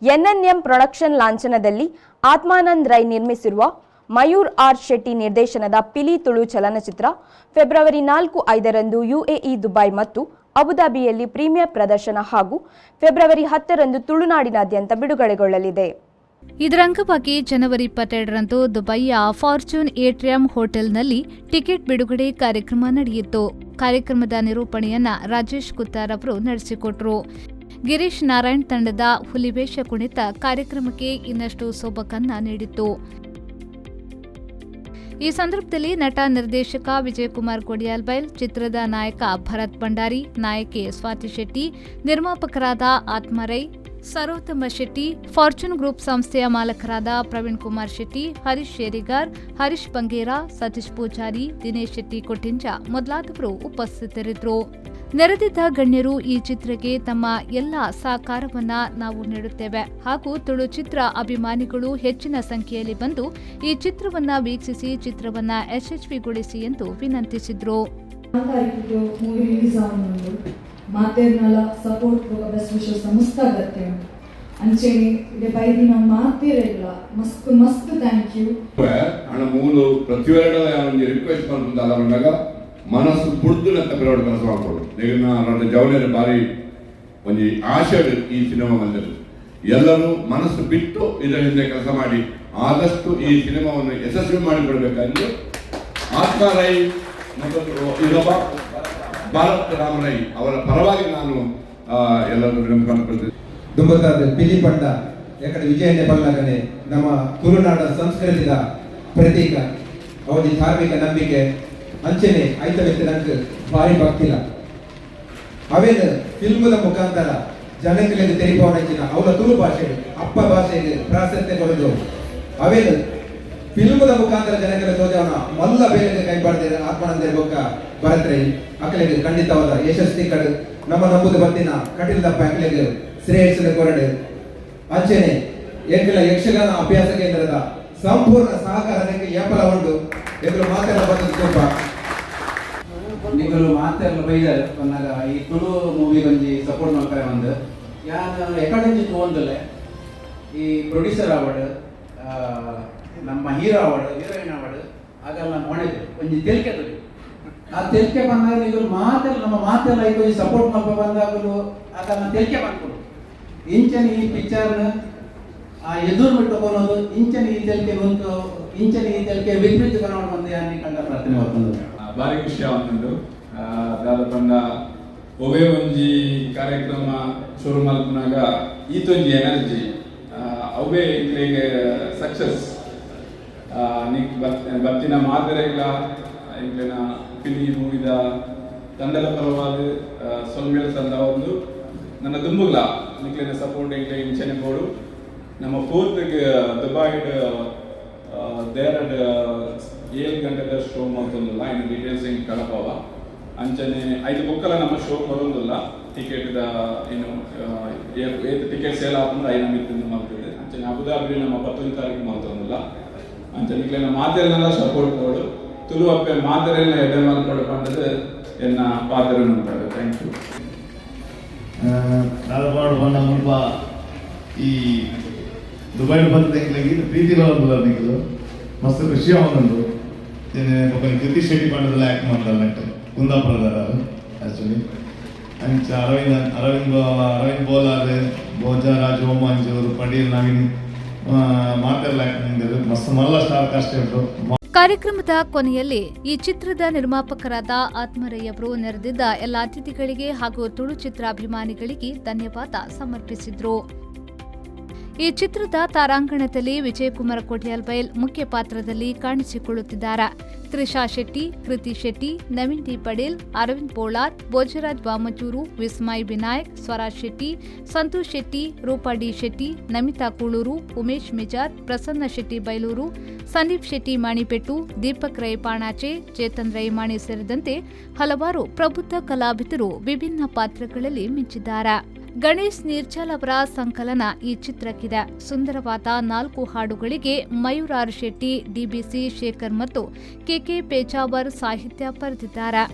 NNM production ಲಾಂಛನದಲ್ಲಿ Atmanand Rai ನಿರ್ಮಿಸಿರುವ, ಮಯೂರ್ ಆರ್ ಶೆಟ್ಟಿ ನಿರ್ದೇಶನದ ಪಿಲಿ ತುಳು ಚಲನಚಿತ್ರ ಫೆಬ್ರವರಿ 4, 5ರಂದು ಯುಎಇ ದುಬೈ ಮತ್ತು ಅಬುಧಾಬಿಯಲ್ಲಿ ಪ್ರೀಮಿಯರ್ ಪ್ರದರ್ಶನ ಹಾಗೂ ಫೆಬ್ರವರಿ 10ರಂದು ತುಳುನಾಡಿನಾದ್ಯಂತ ಬಿಡುಗಡೆಗೊಳ್ಳಲಿದೆ. ಇದರ ಅಂಗವಾಗಿ ಜನವರಿ 22ರಂದು ದುಬೈಯ ಫಾರ್ಚೂನ್ ಏಟ್ರಿಯಂ ಹೋಟೆಲ್ನಲ್ಲಿ ಟಿಕೆಟ್ ಬಿಡುಗಡೆ ಕಾರ್ಯಕ್ರಮ ನಡೆಯಿತು. ಕಾರ್ಯಕ್ರಮದ ನಿರೂಪಣೆಯನ್ನ ರಾಜೇಶ್ ಕುತ್ತಾರ್ ಅವರು ನಡೆಸಿಕೊಟ್ರು. ಗಿರೀಶ್ ನಾರಾಯಣ್ ತಂಡದ ಹುಲಿವೇಷ ಕುಣಿತ ಕಾರ್ಯಕ್ರಮಕ್ಕೆ ಇನ್ನಷ್ಟು ಸೊಬಗನ್ನ ನೀಡಿತ್ತು. ಈ ಸಂದರ್ಭದಲ್ಲಿ ನಟ ನಿರ್ದೇಶಕ ವಿಜಯಕುಮಾರ್ ಕೊಡಿಯಾಲ್ಬೈಲ್, ಚಿತ್ರದ ನಾಯಕ ಭರತ್ ಭಂಡಾರಿ, ನಾಯಕಿ ಸ್ವಾತಿ ಶೆಟ್ಟಿ, ನಿರ್ಮಾಪಕರಾದ ಆತ್ಮರೈ, ಸರೋತ್ತಮ ಶೆಟ್ಟಿ, ಫಾರ್ಚೂನ್ ಗ್ರೂಪ್ ಸಂಸ್ಥೆಯ ಮಾಲಕರಾದ ಪ್ರವೀಣ್ ಕುಮಾರ್ ಶೆಟ್ಟಿ, ಹರೀಶ್ ಶೇರಿಗಾರ್, ಹರೀಶ್ ಬಂಗೇರ, ಸತೀಶ್ ಪೂಜಾರಿ, ದಿನೇಶ್ ಶೆಟ್ಟಿ ಕೊಟ್ಟಿಂಜ ಮೊದಲಾದವರು ಉಪಸ್ಥಿತರಿದ್ದರು. ನೆರೆದಿದ್ದ ಗಣ್ಯರು ಈ ಚಿತ್ರಕ್ಕೆ ತಮ್ಮ ಎಲ್ಲ ಸಹಕಾರವನ್ನ ನಾವು ನೀಡುತ್ತೇವೆ ಹಾಗೂ ತುಳು ಚಿತ್ರ ಅಭಿಮಾನಿಗಳು ಹೆಚ್ಚಿನ ಸಂಖ್ಯೆಯಲ್ಲಿ ಬಂದು ಈ ಚಿತ್ರವನ್ನ ವೀಕ್ಷಿಸಿ ಚಿತ್ರವನ್ನ ಯಶಸ್ವಿಗೊಳಿಸಿ ಎಂದು ವಿನಂತಿಸಿದರು. ತಾರೀಕಿಗೆ ಮೂವಿ ರಿಲೀಸ್ ಆವೊಂದುಂಡು. ಮಾತೆರ್ನಲ ಸಪೋರ್ಟ್ ಬೊಕ ಬೆಸ್ಟ್ ವಿಶಸ್ ಮಸ್ತ್ ಅಗತ್ಯ ಉಂಟು. ಅಂಚೆನೆ ಇಡೆ ಬೈದಿನ ಮಾತೆರೆಗ್ಲ ಮಸ್ತ್ ಮಸ್ತ್ thank you. ಹಣ ಮೂಲು ಪ್ರತಿಯೊರಡ ಒಂಜಿ ರಿಕ್ವೆಸ್ಟ್ ಮಲ್ಪುಂದಾಲ ಪಂಡಾಗ ಮನಸ್ಸು ಬುಡ್ದು ನತ್ತ ಪಿರವಡ್ ಕೆಲಸ ಮಾಡ್ಕೊಡು. ನಿಗನ ಜವನೆರ್ ಬಾರಿ ಒಂಜಿ ಆಶೆಡ್ ಈ ಸಿನಿಮಾ ಬಂದರು. ಎಲ್ಲರೂ ಮನಸ್ಸು ಬಿಟ್ಟು ಇದರ ಹಿಂದೆ ಕೆಲಸ ಮಾಡಿ, ಆದಷ್ಟು ಈ ಸಿನಿಮಾವನ್ನು ಯಶಸ್ವಿ ಮಾಡಿಕೊಡ್ಬೇಕೆಂದು ಆತ್ಮ ರೈ ಮತ್ತು ಇನ್ನೊಬ್ಬ ಭಾರತ್ ರಾಮರೈ ಅವರ ಪರವಾಗಿ ನಾನು ಎಲ್ಲರೂ ವಿನಂತಿ ಮಾಡಿಕೊಳ್ತೇನೆ. ದುಂಬತ್ತಾದ ಪಿಲಿ ಪಂಡ ಯಾಕಂದ್ರೆ ವಿಜಯಣ್ಣೆ ಪಲ್ಲಗನೆ ನಮ್ಮ ತುಳುನಾಡ ಸಂಸ್ಕೃತಿದ ಪ್ರತೀಕ. ಅವಧಿ ಧಾರ್ಮಿಕ ನಂಬಿಕೆ ಅಂಚನೆ ಐತ ಮಿತ್ತ್ ನಂಕ್ ಭಾರಿ ಭಕ್ತಿಲ. ಅವೇನು ಫಿಲ್ಮ್ದ ಮುಖಾಂತರ ಜನಗಳಿಗೆ ತೆರಿಪವನಂಚಿನ ಅವರ ತುಳು ಭಾಷೆ, ಅಪ್ಪ ಭಾಷೆಗೆ ಪ್ರಾಶಸ್ತ್ಯ ಕೊಡೋದು, ಅವೇನು ಫಿಲ್ಮ್ದ ಮುಖಾಂತರ ಜನಗಳ ತೋಜವನ ಮಲ್ಲ ಬೇರೆ ಕೈಪಾಡ್ದೇರೆ ಆತ್ಮಾನಂದ ಬೊಕ್ಕ ಭರತ್ರೈ. ಅಕಲೆಗೆ ಖಂಡಿತವಾದ ಯಶಸ್ವಿ ಕಡು ನಮ್ಮ ನಂಬುದು ಬತ್ತಿನ ಕಟೀಲ್ದಪ್ಪ ಅಕಲೆಗೆ ಶ್ರೇಯಸ್ಸಿನ ಕೊರಡು. ಅಂಚನೆ ಎಂಕಲ ಯಕ್ಷಗಾನ ಅಭ್ಯಾಸ ಕೇಂದ್ರದ ಸಂಪೂರ್ಣ ಸಹಕಾರ ಏಪಲ ಉಂಟು. ಎದುರು ಮಾತೆಲ್ಲ ಬಂದದ್ದು ತುಂಬ. ನಿಕುಲು ಮಾತೆರ್ಲ ಬೈದರ್ ಪನ್ನಗ ಈ ತುಳು ಮೂವಿ ಒಂಜಿ ಸಪೋರ್ಟ್ ಮಲ್ಪರೆ ಒಂದು ಯಾನ್ ಎಕಡೆಂಜಿ ತೂವೊಂದುಲ್ಲೆ. ಈ ಪ್ರೊಡ್ಯೂಸರ್ ಆವಡ್, ನಮ್ಮ ಹೀರೋ ಆವಡ್, ಹೀರೋಯಿನ್ ಆವಡ್, ಆಗೆಲ್ಲ ಮೋಣೆದು ಒಂಜಿ ತೆಲಿಕೆ ತುಳಿ. ಆ ತೆಲಿಕೆ ಬಂದಾಗ ನಿಕುಲು ಮಾತೆಲ್ಲ ನಮ್ಮ ಮಾತೆಲ್ಲ ಐಕ್ ಒಂಜಿ ಸಪೋರ್ಟ್ ಮಲ್ಪ ಬಂದಾಗಲು ಆಗ ತೆಲಿಕೆ ಪನ್ಪುಂಡು. ಇಂಚನೆ ಈ ಪಿಕ್ಚರ್ನ ಆ ಎದುರು ಬಿಟ್ಟು ಕೊನೋದು, ಇಂಚನೆ ಈ ತೆಲಿಕೆ ಉಂಟು, ಇಂಚನೆ ಈ ತೆಲಿಕೆ ವಿಪರೀತ ಕನ್ನಡ ಬಂದು ಯಾನ್ ಕಂಡ ಪ್ರಾರ್ಥನೆ ಮಲ್ತೊಂದು. ಬಾರಿ ಖುಷಿ ಆವೊಂದುಂಡು. ದಾದ ಪಂಡ, ಒವ್ವೇ ಒಂಜಿ ಕಾರ್ಯಕ್ರಮ ಶುರು ಮಲ್ಪುನಾಗ ಈತೊಂಜಿ ಎನರ್ಜಿ ಅವ್ವೇ ಎಂಕ್ಲೆಗ್ ಸಕ್ಸಸ್. ನಿಕ್ ಬತ್ತಿನ ಮಾತೆರೆಗ್ಲ ಎಂಕ್ಲೆನ ಪಿಲಿ ಮೂವಿದ ತಂಡದ ಪರವಾದ ಸೊಲ್ಮೆಲ್ ಸಂದಾವೊಂದು, ನನ್ನ ದುಂಬುಗ್ಲ ನಿಕ್ಲೆನ ಸಪೋರ್ಟ್ ಎಂಕ್ಲೆ ಇಂಚನೆ ಬೋಡು. ನಮ್ಮ ಫೋರ್ತ್ ದುಬಾಯ್ಡ್ ದೇರಡ್ 7 ಗಂಟೆದ ಶೋ ಮಲ್ತೊಂದುಲ್ಲ. ಇನ್ನು ಡೀಟೇಲ್ಸ್ ಹಿಂಗೆ ಕಳಪವ. ಅಂಚನೆ ಐದು ಬುಕ್ಕಲ ನಮ್ಮ ಶೋ ಕೊರೊಂದುಲ್ಲ. ಟಿಕೆಟ್ದ ಏನು ಏತ್ ಟಿಕೆಟ್ ಸೇಲ್ ಆಪುಂಡು ಐನ ಮಿತ್ತ್ ಮಲ್ತಿದೆ. ಅಂಚನೆ ಅಬುದಾಬಿ ನಮ್ಮ 19 ತಾರೀಕು ಮಲ್ತೊಂದುಲ್ಲ. ಅಂಚನೆ ನಿಕ್ಲೆನ ಮಾತೆರ್ನೆಲ್ಲ ಸಪೋರ್ಟ್ ಕೊಡು, ತುಳು ಅಪ್ಪೆ ಮಾತೆರೆಲ್ಲ ಎಡ್ಡೆ ಮಲ್ಕೊಡು ಪಂಡದು ಎನ್ನ ಪಾತೆರನು ಉಂಟಾಡು. Thank you. ದಾದ ಪಂಡ, ಮುಲ್ಪ ಈ ದುಬೈಡ್ ಬಂದ ಎಂಕ್ಲೆಗ್ ಪ್ರೀತಿ ಬರೋದಿಲ್ಲ. ನಿಕುಲು ಮಸ್ತ್ ಖುಷಿ ಆವೊಂದುಂಡು. ಬೊಕ್ಕ ಕೃತಿ ಶೆಟ್ಟಿ ಪಂಡದಲ್ಲ ಆ್ಯಕ್ಟ್ ಮಾಡ್ತಾರೆ ನೆಟ್, ಕುಂದಾಪುರದಾರ ಆ್ಯಕ್ಚುಲಿ. ಅಂಚ ಅರವಿಂದ್ ಅರವಿಂದ್ ಅರವಿಂದ್ ಬೋಲಾರ್, ಭೋಜರಾಜ್ ಓಮಾಂಜೂರು, ಪಡೀಲ್ ನವೀನ್ ಮಾತೆಲ್ಲ ಆ್ಯಕ್ಟ್ ಮಾಡಿದ್ದಾರೆ. ಮಸ್ತ್ ಮಲ್ಲ ಸ್ಟಾರ್ ಕಾಸ್ಟ್ ಉಂಟು. ಕಾರ್ಯಕ್ರಮದ ಕೊನೆಯಲ್ಲಿ ಈ ಚಿತ್ರದ ನಿರ್ಮಾಪಕರಾದ ಆತ್ಮರಯ್ಯವರು ನೆರೆದಿದ್ದ ಎಲ್ಲ ಅತಿಥಿಗಳಿಗೆ ಹಾಗೂ ತುಳು ಚಿತ್ರಾಭಿಮಾನಿಗಳಿಗೆ ಧನ್ಯವಾದ ಸಮರ್ಪಿಸಿದರು. ಈ ಚಿತ್ರದ ತಾರಾಂಗಣದಲ್ಲಿ ವಿಜಯಕುಮಾರ್ ಕೊಟ್ಯಾಲ್ಬೈಲ್ ಮುಖ್ಯ ಪಾತ್ರದಲ್ಲಿ ಕಾಣಿಸಿಕೊಳ್ಳುತ್ತಿದ್ದಾರೆ. ತ್ರಿಷಾ ಶೆಟ್ಟಿ, ಕೃತಿ ಶೆಟ್ಟಿ, ನವೀನ್ ಡಿ ಪಡೇಲ್, ಅರವಿಂದ್ ಬೋಳಾರ್, ಭೋಜರಾಜ್ ವಾಮಚೂರು, ವಿಸ್ಮಯ್ ವಿನಾಯಕ್, ಸ್ವರಾಜ್ ಶೆಟ್ಟಿ, ಸಂತೋಷ್ ಶೆಟ್ಟಿ, ರೂಪಾ ಡಿ ಶೆಟ್ಟಿ, ನಮಿತಾ ಕೂಳೂರು, ಉಮೇಶ್ ಮಿಜಾರ್, ಪ್ರಸನ್ನ ಶೆಟ್ಟಿ ಬೈಲೂರು, ಸಂದೀಪ್ ಶೆಟ್ಟಿ ಮಾಣಿಪೆಟ್ಟು, ದೀಪಕ್ ರೈ ಪಾಣಾಚೆ, ಚೇತನ್ ರೈ ಮಾಣಿ ಸೇರಿದಂತೆ ಹಲವಾರು ಪ್ರಬುದ್ಧ ಕಲಾವಿದರು ವಿಭಿನ್ನ ಪಾತ್ರಗಳಲ್ಲಿ ಮಿಂಚಿದ್ದಾರೆ. ಗಣೇಶ್ ನೀರ್ಚಾಲ್ ಅವರ ಸಂಕಲನ ಈ ಚಿತ್ರಕ್ಕಿದೆ. ಸುಂದರವಾದ ನಾಲ್ಕು ಹಾಡುಗಳಿಗೆ ಮಯೂರಾರ್ ಶೆಟ್ಟಿ, ಡಿಬಿಸಿ ಶೇಖರ್ ಮತ್ತು ಕೆಕೆ ಪೇಚಾವರ್ ಸಾಹಿತ್ಯ ಬರೆದಿದ್ದಾರೆ.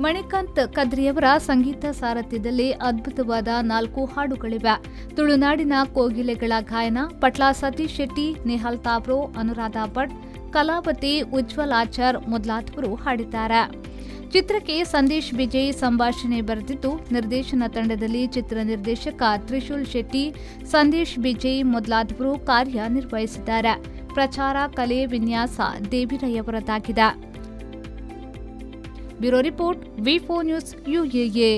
ಮಣಿಕಾಂತ್ ಕದ್ರಿಯವರ ಸಂಗೀತ ಸಾರಥ್ಯದಲ್ಲಿ ಅದ್ಭುತವಾದ 4 ಹಾಡುಗಳಿವೆ. ತುಳುನಾಡಿನ ಕೋಗಿಲೆಗಳ ಗಾಯನ ಪಟ್ಲಾ ಸತೀಶ್ ಶೆಟ್ಟಿ, ನಿಹಾಲ್ ತಾಬ್ರೋ, ಅನುರಾಧಾ ಭಟ್, ಕಲಾವತಿ, ಉಜ್ವಲ್ ಆಚಾರ್ ಮೊದಲಾದವರು ಹಾಡಿದ್ದಾರೆ. ಚಿತ್ರಕ್ಕೆ ಸಂದೇಶ್ ವಿಜಯ್ ಸಂಭಾಷಣೆ ಬರೆದಿದ್ದು, ನಿರ್ದೇಶನ ತಂಡದಲ್ಲಿ ಚಿತ್ರ ನಿರ್ದೇಶಕ ತ್ರಿಶೂಲ್ ಶೆಟ್ಟಿ, ಸಂದೇಶ್ ವಿಜಯ್ ಮೊದಲಾದವರು ಕಾರ್ಯನಿರ್ವಹಿಸಿದ್ದಾರೆ. ಪ್ರಚಾರ, ಕಲೆ, ವಿನ್ಯಾಸ ದೇವಿರಯ್ಯವರದಾಗಿದೆ. Bureau report, V4 news, UAE.